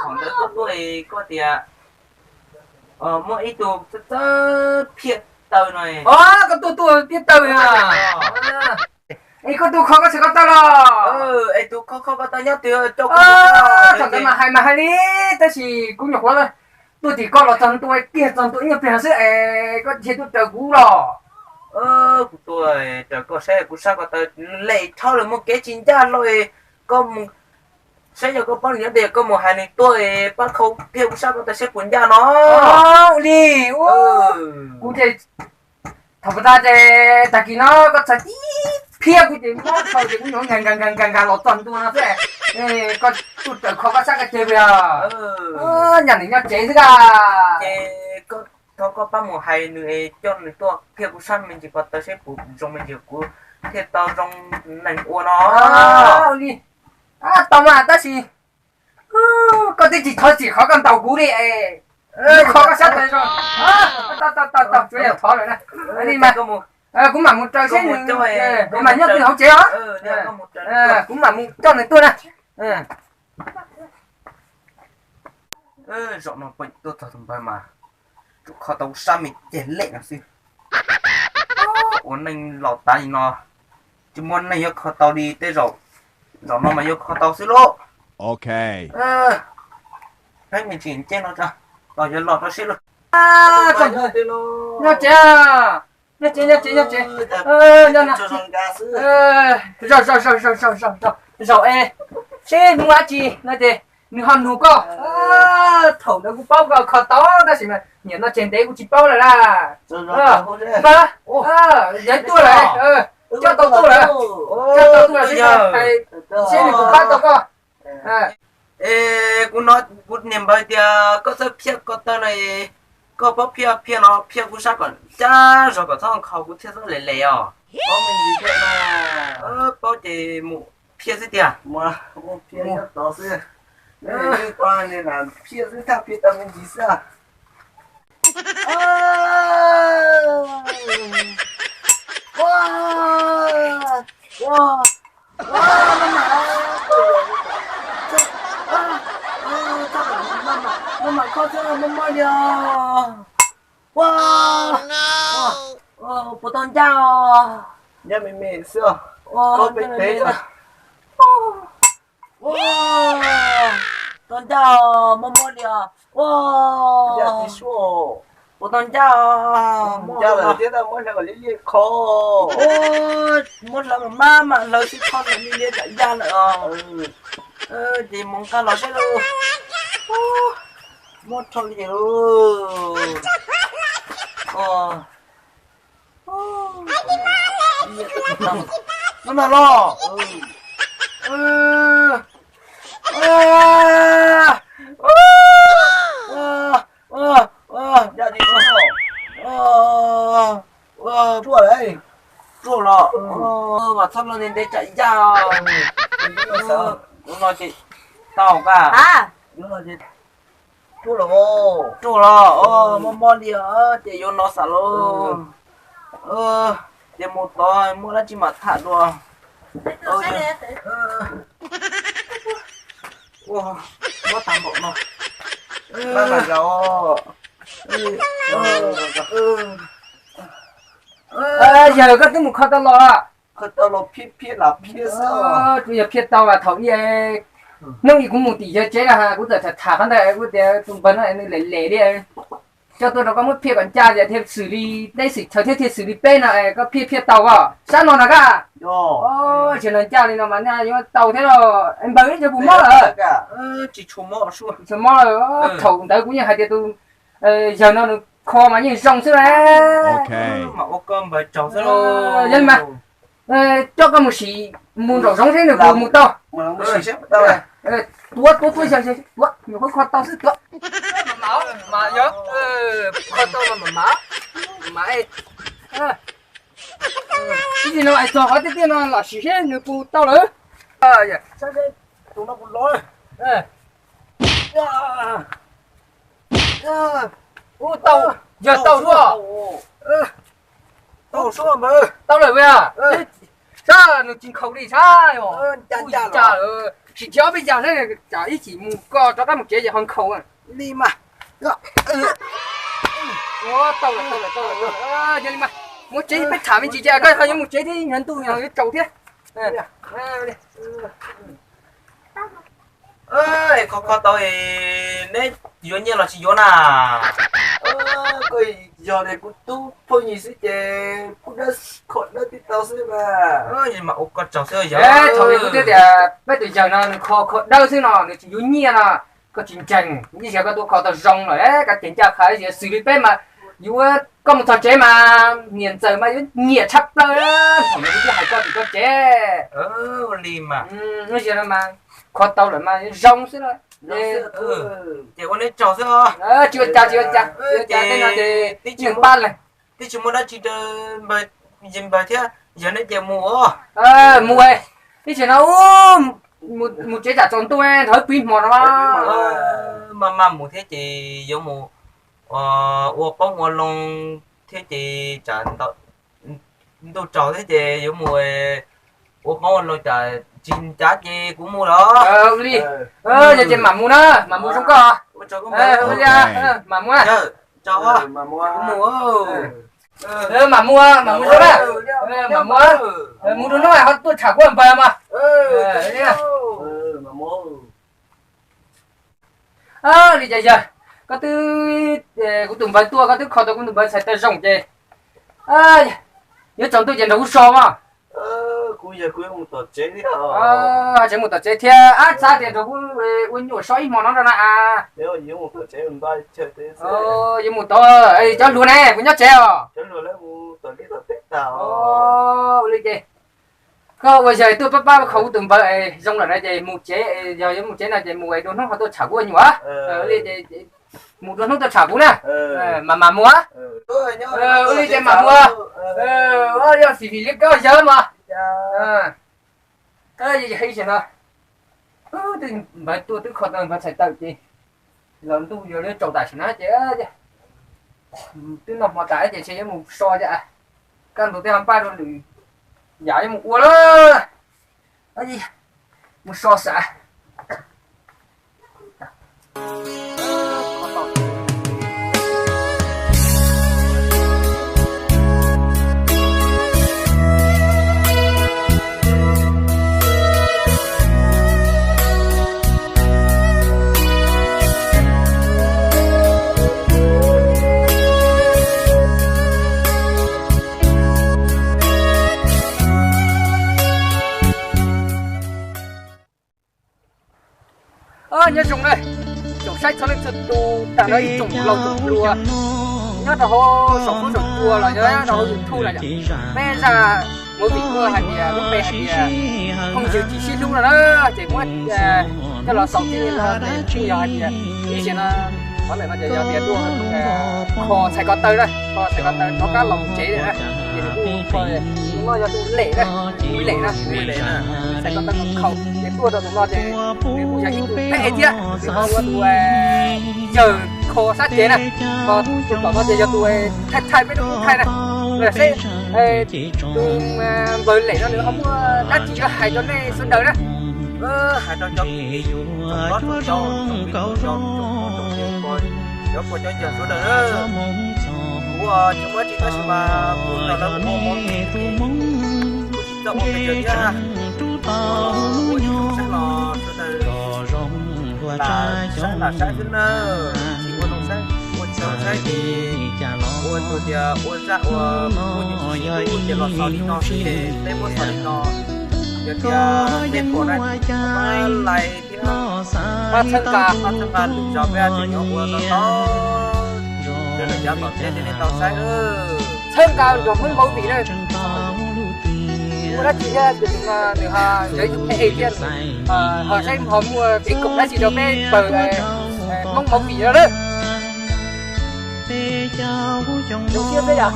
Thaum ntawd koj tuaj koj tias muaj ib tug txawj phiaj taw no. Koj tuaj tuaj phiaj taw a? Es koj tuaj kho koj txhais ko taw los? Es tus kho kho ko taw nyob twg? Thaum ntawd mas hais mas hais li, tab sis kuv nyuam qhuav tuaj tim koj los txog ntua kiag txog ntua ib nyuag pliag xwb es koj thiaj tuaj raws kuv los. Kuv tuaj raws koj saib, kuv sab ko taw lem dhau lawm, muaj kev tsis ncaj los, koj mus saib yog koj paub nws nyob twg, koj mus hais nws tuaj pab kho phiaj kuv sab ko taw saib puas ncaj no. Ua li, kuv ces thaum pas tas ces tag kis no koj txhais tib phiaj kuv ces mob dhau ces kuv nyuam nkag nkag nkag nkag nkag los txog ntua no xwb. Koj tuaj raws kho koj sab ko taw puas yog? Nyob nws nyob tsev xwb a. Ces thov koj pab mus hais nws es coj nws tuaj phiaj kuv sab me ntsis ko taw saib puas zoo me ntsis kuv thiaj tau zoo neeg ua no. Ua li, tau mas tab sis koj twb tsis thov txim qhov koj ntaus kuv li es kho koj sab ko taw zoo. Tau tau tau, tsuav yog thov lawm na. Kuv mam mus raws seb nws, kuv mam nyob twg hauv tsev os. Kuv mam mus coj nws tuaj na. Zaum no poj niam tuaj txog tus npawg mas tsuas kho tau sab me ceg lem no xwb. Ua neej los tav li no, tsis muaj neeg yuav kho tau li tej zaum, zaum no mas yuav kho tau xwb lauj. Pheej me ntsis ncej no tso, los yuav los rau siab lug. Nyob tsev, nyob tsev, nyob tsev, nyob tsev. Zaum, zaum, zaum, zaum, zaum, zaum, zaum es seb hnub dab tsi no ces nws ho nug koj. Thaum ntawd kuv paub koj kho tau tab sis mas nim no tseg ntev kuv tsis paub lawm na. Yog tuaj lawm, coj tau tuaj lawm, coj tau tuaj lawm seb, seb nws puas pab tau koj. Es kuv no, kuv niag npawg tias koj txawj phiaj ko taw no, koj paub phiaj, phiaj no phiaj kuv sab kom ncaj zog kom txhob kho kuv thiaj txhob lem lem os. Paub me ntsis thiab na. Paub ces mus phiaj xwb tiag. Mus phiaj nyob tod xwb. Phiaj xwb, thaj phiaj tau me ntsis xwb. Maj mam kho xwb, mob mob li os. Ua, puas tau ncaj os? Ncaj me me xwb os. Koj peb peb. Ua, tau ncaj os, mob mob li os. Ua, puas tau ncaj os? Ncaj lawm thiab, muab hlawv kom liab liab kho. Muab hlawv mas maj mam hlawv xwb, kho hlawv liab liab tsam ncaj lawm os. Ces mus nqa los seb lauj. Muab rho li lauj. Hnub no los. Ruaj lawm, ruaj los. Mas txhob los ntev ntev tsam ncaj. Hnub no ces tau koj. Ruaj los, mob mob li os, ces yuav no xav lauj. Ces mus tod muaj dab tsi mam tham dua. Mob tag npaum no. Yawg, koj twb mus kho tau los? Kho tau los, phiaj phiaj los phiaj xwb. Tsuas yog phiaj tau as. Thaum ub hnub ib kuv mus tim yawg tsev, kuv txawm tham tham qhov ntawd, kuv tias tus npawg no nws lem lem li, coj tuaj rau koj muab phiaj kom ncaj tias thiaj xws li neb xwm chaw thiab thiaj xws li peb no es koj phiaj phiaj tau os. Sab no na koj. Tsis no ncaj li no mas nej yuav tau thiab los. Npawg, neb cov puas mob lawm? Tsis tshua mob lawm. Thaum ntawd kuv yeej hais tias tus yawg no nws kho mas yeej zoo xwb na. Yog li mas coj koj mus sim, mus nraum zoov seb nws puas mus tau. Tuav tuav tuav, yawg, yawg, tuav, nyuam qhuav kho tau xwb, tuav. Mas yog kho tau mas mam mam. Ib ntsis no es txog qhov tiaj tiaj no los sim seb nws puas tau lawm. Tus no puas los? Ub, tau, yog tau suab. Tau suab, tau lawm a. Sab nws tsis nkhaus li sab os. Ub, ncaj lawm. Tsis nco peb yog xwb, tsam ib chim mus koj rov qab mus tsev ces ho nkhaus li mas. Tau lawm, tau lawm, tau lawm. Yog li mas muab tsev peb tham me ntsis ces koj ho yuav mus tsev thiab, ib nyuag ntuj yuav tsaus thiab. Kho kho tau, neb yuav nyiaj los tsis yuav na? Koj yog tias kuv tub phooj ywg xwb ces kuv dawb, kho dawb tib tau xwb mas. Mas ua koj tsaug xwb yog. Thaum ub kuv twb tias peb tus yawg no nws kho kho dawb xwb no nws tsis yuav nyiaj no. Koj tsis ntseeg, ib zaug koj tuaj kho tau zoo lawm, koj ceg ncaj qha ib zaug xws li peb mas yuav koj mus txog tsev mas niam ntxawm mas yuav nyiam tshaj plaws. Thaum no kuv twb hais koj tim koj tsev. Ua li mas, ua li no mas kho tau lawm mas zoo xwb na. Ces ua neb tsaug xwb. Tsis ua cas, tsis ua cas, tsis ua cas, tej no ces tib tsis muaj dab tsi rau npawg thiab, yog neb ces mus. Mus, ib tsam no mus tsev tsam tsaus ntuj nrog wb pw hmo no. Maj maj mus thiab ces yuav mus ua qoob ua loo thiab ces tsam ntuj tsaus thiab ces yuav mus ua qoob ua loo, tsam tsis ncav ces kuv mus los. Ua li, yog ces mam mus na, mam mus zoo koj. Ua li, mam mus na. Kuv mus, mam mus, mam mus zoo na. Mam mus, mus dua hnub ho tuaj tsham kuv npawg mas. Li cas yawg, koj twb, kuv tus npawg tuaj koj twb kho tau kuv tus npawg txhais taw zoo ces yuav tsaus ntuj ces nrog kuv so mas. Kuv yog kuv yuav mus tom tsev thiab. Tsev mus tom tsev thiab, ab, xav tias nrog kuv ua nyuam so ib hmo no rau na. Yuav mus tod, cov hluas ne puas nyob tsev os? Ua li ces koj ua yawg tuaj pab pab kho kuv tus npawg zoo lawm no ces mus tsev, yog yuav mus tsev no ces mus dua hnub ho tuaj tsham kuv ua nyuam. Ua li ces mus dua hnub tuaj tsham kuv na. Mam mam mus. Ua li ces mam mus. Yog xim fim li koj yawg mas. Ib tsam no twb npawg tuaj twb kho tau npawg txhais taw ces los ntuj yuav tsaus tam sim no ces twb noj hmo tas ces ntshe yuav mus so ces kaj ntug tej ho npaj rau lwm yam yuav mus ua lawm. Mus so xav. Nyob zoo na, tsoom saib txhua leej txhua tus, tag nrho ib tsoom laus tsoom hluas nyob rau hauv saum huab saum cua los yog rau hauv YouTube no yom. Peb zaj movie kuj hais tias lub npe hais tias phooj ywg tsis sib hlub no na, ces muab coj los xaus tib no ces kuj yog hais tias ib sim no qhov ntawm no ces yog tias tuaj kho txhais ko taw na, kho txhais ko taw rov qab los tsev na, ces nws kuj kho, no yog tus lem na, tus lem na, txhais ko taw khaus ces tuaj rau tus no ces nws kuj yog ib tug peb es thiab, nws ho ua tus yawg kho sab cev na, ho tus tom no ces yog tus thaij thaij peb lub thaij na, seb tus npawg lem no nws ho muaj dab tsi yuav hais rau nej sawv daws na. Hais rau cov tsoom hlob tsoom yau, cov pog cov yawg sawv daws na, kuv tsis muaj dab tsi tab sis mas kuv los lawv ua hmo, kuv tsis txawj ua pes tsawg thiab, ua ib tsoom saib los sawv daws lam saib lam saib xwb na, tsis ua zoo saib, ua tsis zoo saib ces ua tus tias ua zaj uas muaj tus sib hlub ces los xaus li no xwb ces peb muab xaus li no. Yog tias nej pom na, pab like thiab pab txhawb nqa, pab txhawb nqa lwm zaus peb tseem yuav ua tau tau. Cov tom ntej nej tau saib, txhawb nqa nrog Hmoob movie na. Muaj dab tsi thiab tus no nws ho yog ib tug pheej thiab, ho saib ho muaj kev koom dab tsi rau peb npawg Hmoob movie no na. Zoo siab peb yom.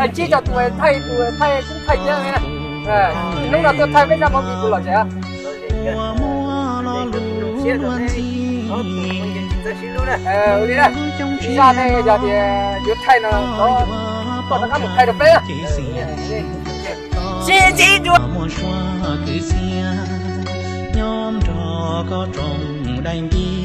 Ntsib tau tus thaij, tus thaij kuj thaij thiab na. Hnub no tuaj thaij peb zaj movie kuv los tsev. Ua li na, zaj ne yog tias yuav thaij no, koj rov qab mus thaij rau peb. Tsis txib dua. Muaj suab kwv txhiaj nyob nrog koj rooj dais nti.